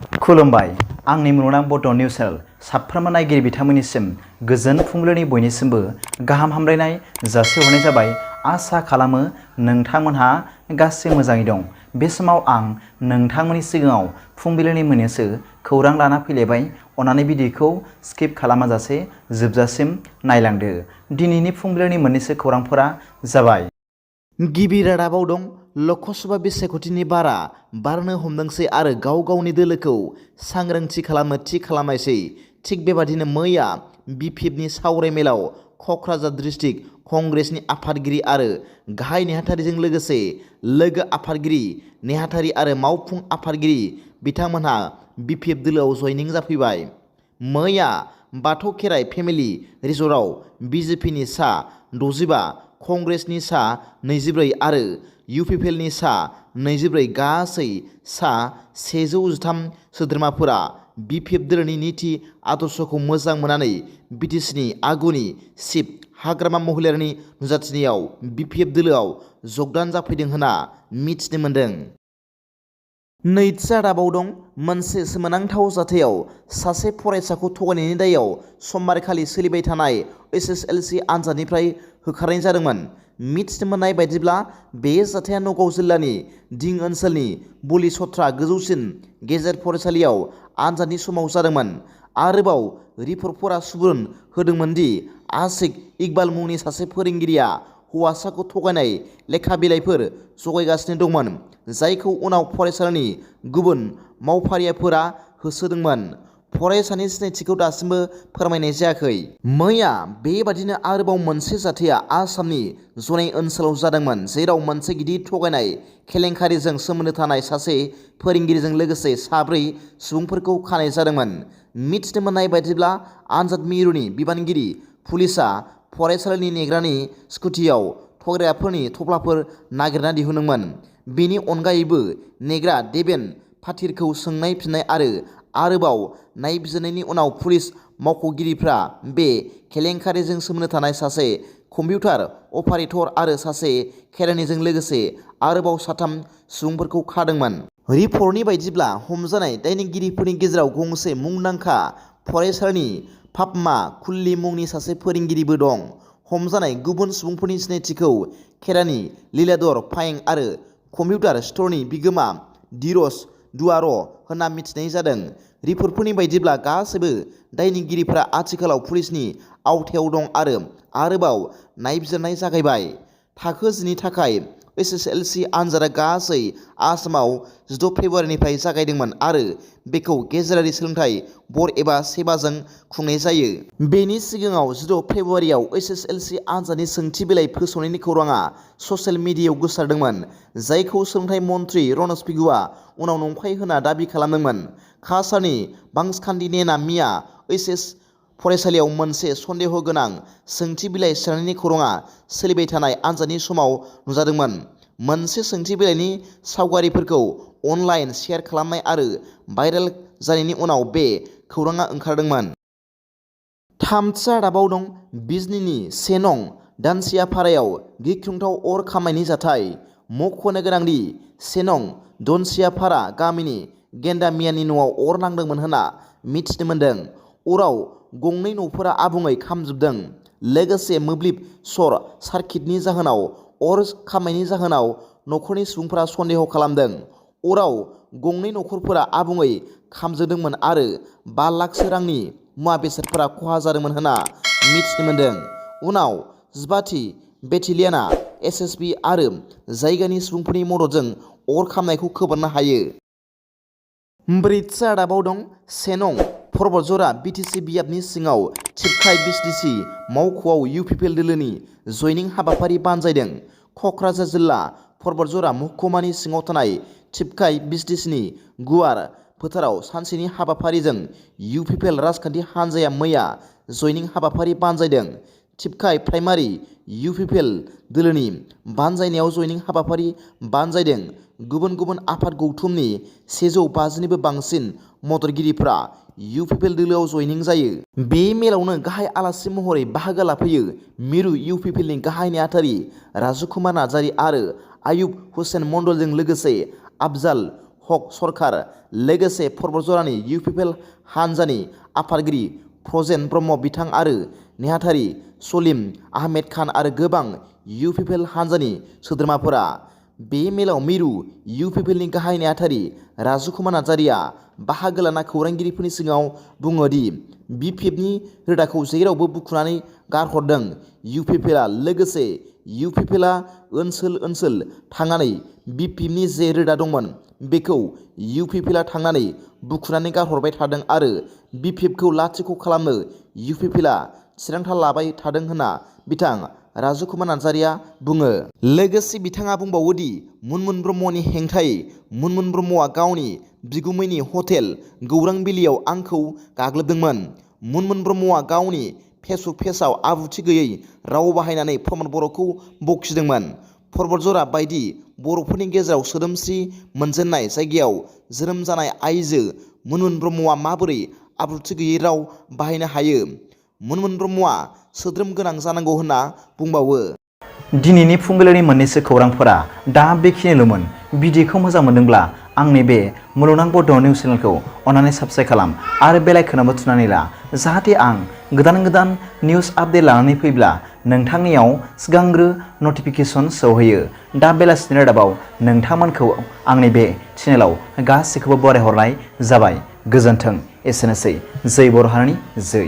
खुलुमबाय आंनि मुलुगनां बड' निउस चेनेल साफ्रोमबो नायगिरि बिथांमोननिसिम गोजोन फुंबिलिनि बयनिसिमबो गाहाम हामलायनाय जासिहरनाय जाबाय। आसा खालामो नोंथांमोनहा गासै मोजाङै दं। बे समाव आं नोंथांमोननि सिगाङाव फुंबिलिनि मोननैसो खौरां लाना फैलायबाय। अन्नानै भिडिअखौ स्किप खालामाजासे जोबजासिम नायलांदो। दिनैनि फुंबिलिनि मोननैसो खौरांफोरा जाबाय। गिबि रादाबाव दं ल'कसभा बिसायख'थिनि बारा बारनो हमदोंसै आरो गाव गावनि दोलोखौ सांग्रांथि खालामनो थि खालामनायसै। थिग बेबादिनो मैया BPFनि सावरायमेलाव क'क्राझार डिस्ट्रिक्ट कंग्रेसनि आफादगिरि आरो गाहाय नेहाथारिजों लोगोसे लोगो आफादगिरि नेहाथारि आरो मावफुं आफादगिरि बिथांमोनहा BPF दोलोआव जयनिं जाफैबाय। मैया बाथौ खेराइ फेमिलि रिजर्टआव BJPनि सा 65, कंग्रेसनि सा 24 आरो UPPनि सा 24 गासै सा 113 सोद्रोमाफोरा BPF दोलोनि नीति आदर्शखौ मोजां मोननानै BTCनि आगुनि चिफ हाग्रामा महिलारिनि नुजाथिनायाव BPF दोलोआव जगदान जाफैदों होनना मिथिनो मोन्दों। नैथि रादाबाव दं मोनसे सोमोनांथाव जाथायाव सासे फरायसाखौ थगायनायनि दायाव समबारखालि सोलिबाय थानाय HSLC आनजादनिफ्राय होखारनाय जादोंमोन। मिथिनो मोननाय बायदिब्ला बे जाथाया नगाव जिल्लानि दिं ओनसोलनि बुलि सत्रा गोजौसिन गेजेर फरायसालियाव आनजादनि समाव जादोंमोन। आरोबाव रिपर्टफोरा सुबुरुन होदोंमोन दि आशिक इकबाल मुंनि सासे फोरोंगिरिया हौवासाखौ थगायनाय लेखा बिलाइफोर जगायगासिनो दंमोन, जायखौ उनाव फरायसालिनि गुबुन मावफारियाफोरा होसोदोंमोन। फरायसानि सिनायथिखौ दासिमबो फोरमायनाय जायाखै। मैया बेबादिनो आरोबाव मोनसे जाथाया आसामनि जनाय ओनसोलाव जादोंमोन, जेराव मोनसे गिदिर थगायनाय केलेंकारिजों सोमोन्दो थानाय सासे फोरोंगिरिजों लोगोसे 4 सुबुंफोरखौ खानाय जादोंमोन। मिथिनो मोननाय बायदिब्ला आनजाद मिरुनि बिबानगिरि पुलिसआ फरायसालिनि नेग्रानि स्कुटियाव थगायग्राफोरनि थफ्लाफोर नागिरना दिहुनदोंमोन। बेनि अनगायैबो नेग्रा देबेन फाथिरखौ सोंनाय फिननाय आरोबाव नायबिजिरनायनि उनाव पुलिस मावख'गिरिफ्रा बे केलेंकारिजों सोमोन्दो थानाय सासे कम्पिउटार अपारेटर आरो सासे केरानिजों लोगोसे आरोबाव 3 सुबुंफोरखौ खादोंमोन। रिपर्टनि बायदिब्ला हमजानाय दायनिगिरिफोरनि गेजेराव गंसे मुंदांखा फरायसालिनि फापमा कुल्ली मुंनि सासे फोरोंगिरिबो दं। हमजानाय गुबुन सुबुंफोरनि सिनायथिखौ केरानि लीलाधर फायें आरो कम्पिउटार स्ट'रनि बिगोमा धीरज दुआर होनना मिथिनाय जादों। रिपर्टफोरनि बायदिब्ला गासैबो दायनिगिरिफोरा आथिखालाव पुलिसनि आवथायाव दं आरो आरोबाव नायबिजिरनाय जागायबाय। थाखो 10 नि थाखाय HSLC आनजादा गासै आसामाव 16 फेब्रुवारिनिफ्राय जागायदोंमोन आरो बेखौ गेजेरारि सोलोंथाइ बर्ड एबा सेबाजों खुंनाय जायो। बेनि सिगाङाव 16 फेब्रुवारियाव HSLC आनजादनि सोंथि बिलाइ फोसावनायनि खौराङा ससियेल मिडियायाव गोसारदोंमोन, जायखौ सोलोंथाइ मन्थ्रि रनज पेगुआ उनाव नंखाय होनना दाबि खालामदोंमोन। काछारनि बांसखान्डी-नेना मिया HS फरायसालियाव मोनसे सन्देह गोनां सोंथि बिलाइ सोनायनि खौराङा सोलिबाय थानाय आनजादनि समाव नुजादोंमोन। मोनसे सोंथि बिलाइनि सावगारिफोरखौ अनलाइन शेयार खालामनाय आरो भाइरेल जानायनि उनाव बे खौराङा ओंखारदोंमोन। थामथि रादाबाव दं बिजनीनि 1 नं दानसियापारायाव गिख्रंथाव अर खामनायनि जाथाय। मख'नो गोनांदि 1 नं दनसियापारा गामिनि गेन्दा मियानि न'आव अर नांदोंमोन होनना मिथिनो मोन्दों। अराव गंनै न'फोरा आबुङै खामजोबदों। लोगोसे मोब्लिब शर्ट सार्किटनि जाहोनाव अर खामनायनि जाहोनाव नखरनि सुबुंफोरा सन्देह खालामदों। अराव गंनै नखरफोरा आबुङै खामजोबदोंमोन आरो 5 लाखसो रांनि मुवा बेसादफोरा खहा जादोंमोन होनना मिथिनो मोन्दों। उनाव 15थि बेटेलियनआ SSB आरो जायगानि सुबुंफोरनि मददजों अर खामनायखौ खोमोरनो हायो। ब्रैथि रादाबाव दं 1 नं परबतझरा BTC बियाबनि सिङाव थिपकाइ BCDC मावख'आव UPPL दोलोनि जयनिं हाबाफारि बानजायदों। क'क्राझार जिल्ला परबतझरा महकुमानि सिङाव थानाय थिपकाइ BCDCनि गुवार फोथाराव सानसेनि हाबाफारिजों UPPL राजखान्थि हान्जाया मैया जयनिं हाबाफारि बानजायदों। थिपकाइ प्राइमारि UPPL दोलोनि बानजायनायाव जयनिं हाबाफारि बानजायदों। गुबुन गुबुन आफाद गौथुमनि 150निबो बांसिन मददगिरिफ्रा UPPL दोलोआव जयनिं जायो। बे मेलावनो गाहाय आलासि महरै बाहागो लाफैयो मिरु UPPLनि गाहाय नेहाथारि राजकुमार नार्जारी आरो आयुब हुसेन मण्डलजों लोगोसे आफजाल हक सरकार लोगोसे परबतजरानि इउपिपिएल हानजानि आफादगिरि प्रजेन ब्रह्म बिथां आरो नेहाथारि सलिम आहमेद खान आरो गोबां इउपिपिएल हानजानि सोद्रोमाफोरा बे मेलाव मिरु इउपिपिएलनि गाहाय नेहाथारि राजुकुमार नार्जारिया बाहागो लाना खौरांगिरिफोरनि सिगाङाव बुङो दि बिपिएफनि रोदाखौ जेरावबो बुखुनानै गारहरदों इउपिपिएलआ लोगोसे इउपिपिएलआ ओनसोल थांनानै बिपिएफनि जे रोदा दंमोन बेखौ इउपिपिएलआ थांनानै बुखुनानै गारहरबाय थादों आरो बिपिएफखौ लाथिख' खालामनो इउपिपिएलआ थिरांथा लाबाय थादों होनना बिथां राजुकुमार नार्जारिया बुङो। लोगोसे बिथाङा बुंबावो दि मुनमुन ब्रह्मनि हेंथायै मुनमुन ब्रह्मआ गावनि बिगुमैनि हटेल गौरां बिलियाव आंखौ गाग्लोबदोंमोन। मुनमुन ब्रह्मआ गावनि फेसबुक पेजआव आब्रुथि गैयै राव बाहायनानै प्रमद बर'खौ बखिदोंमोन। परबतजरा बायदि बर'फोरनि गेजेराव सोदोमस्रि मोनजेननाय जायगायाव जोनोम जानाय आइजो मुनमुन ब्रह्मआ माबोरै आब्रुथि गैयै राव बाहायनो हायो? मुनमुन ब्रह्मआ सोद्रोम गोनां जानांगौ होनना बुंबावो। दिनैनि फुंबिलिनि मोननैसो खौरांफोरा दा बेखिनिल'मोन। भिडिअखौ मोजां मोनदोंब्ला आंनि बे मुलुगनां बड' निउस चेनेलखौ अन्नानै साबस्क्राइब खालाम आरो बेल आइकनआवबो थुनानै ला जाहाथे आं गोदान निउस आपडेट लानानै फैब्ला नोंथांनियाव सिगांग्रो नटिफिकेसन सौहैयो। दा बेलासिनि रादाबाव नोंथांमोनखौ आंनि बे चेनेलाव गासैखौबो बरायहरनाय जाबाय। गोजोन्थों। एसेनोसै। जै बर' हारिनि जै।